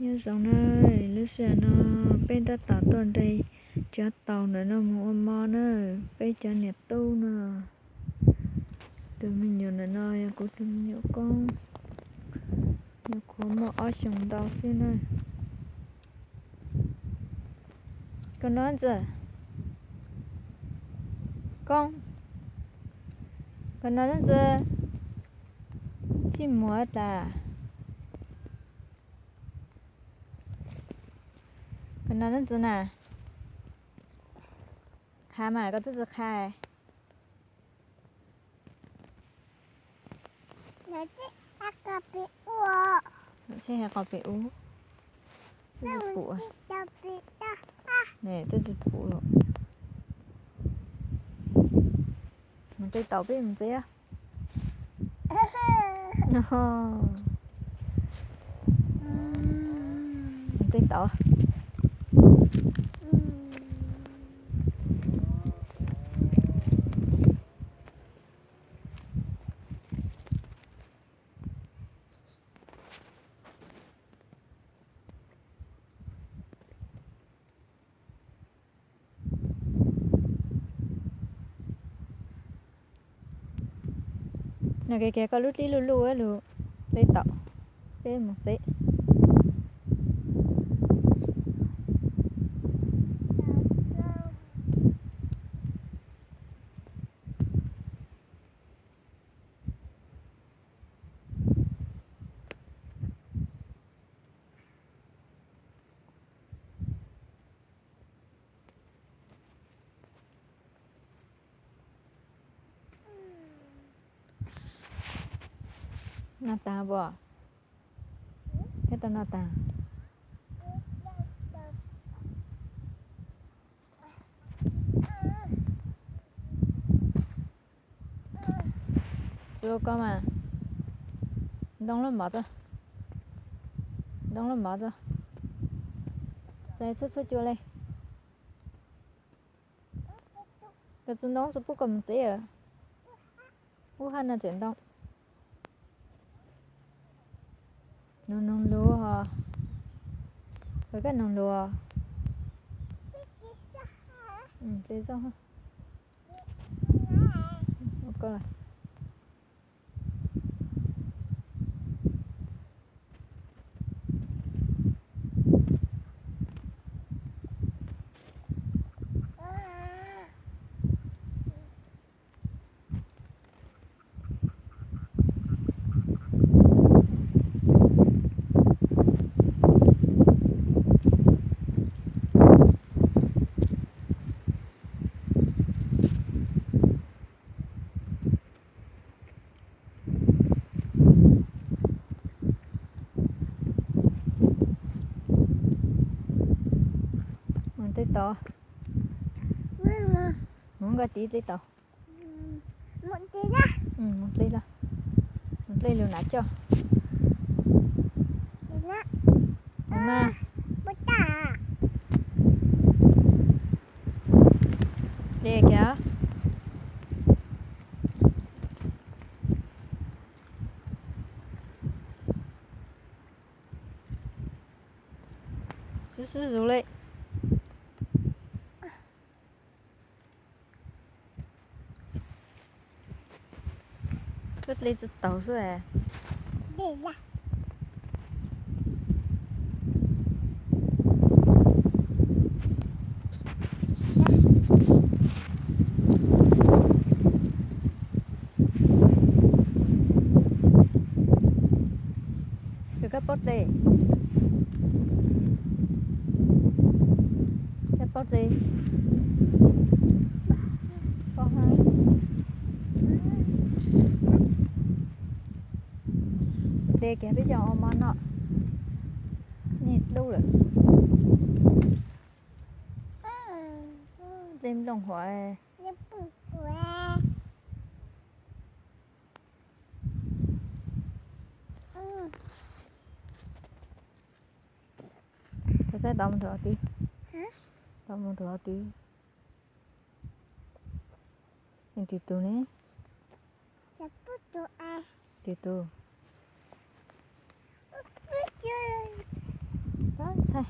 Nyob zoo na, lub sij hawm no peb tab tom tuaj de cov taus ntawm no mus ua mov na, peb cov niam tub no. Tus me nyuam ntawm no yog kuv tus me nyuam koob, nyuam qhuav muaj ob xyoos ntau xwb na. Koj no ntxawg, koob, koj no ntxawg, tsis muag tas. Koj no ntxawg na, qha mas koj twb tsis qha. Txhij hais qhov pem ub. Twb tsis pum, twb tsis pum los. Mus teb taus peb mus tsev. Mus teb taus. No kiag kiag koj lub dib luj luj lug teb taus, peb mus tsev. Noj tag puas? Thiab tau noj tag. Txus koj mas, ntoo loj mov txog, ntoo loj mov txog, xav txhua txhua cua li. Koj txus ntoo txus pub koj mus tsev. Ub hab no tseem ntoo. Noog noog lug os. Koj noog lug os. Mus teb tau. Mus nkoj tiv teb tau. Mus dlej lug nav coj. Mus na. Dlej kiag. Sib sib zus li. Koj dlej tsis taus xwb. Koj paub dlej, koj paub dlej, paub hab. Dlej kiag peb coj ua mov noj, niaj dub lawm. Dlej nplooj huam. Koj saib tau mus nrug hauv twg, tau mus nrug hauv twg. Twg tus ne? Twg tus? txhaij.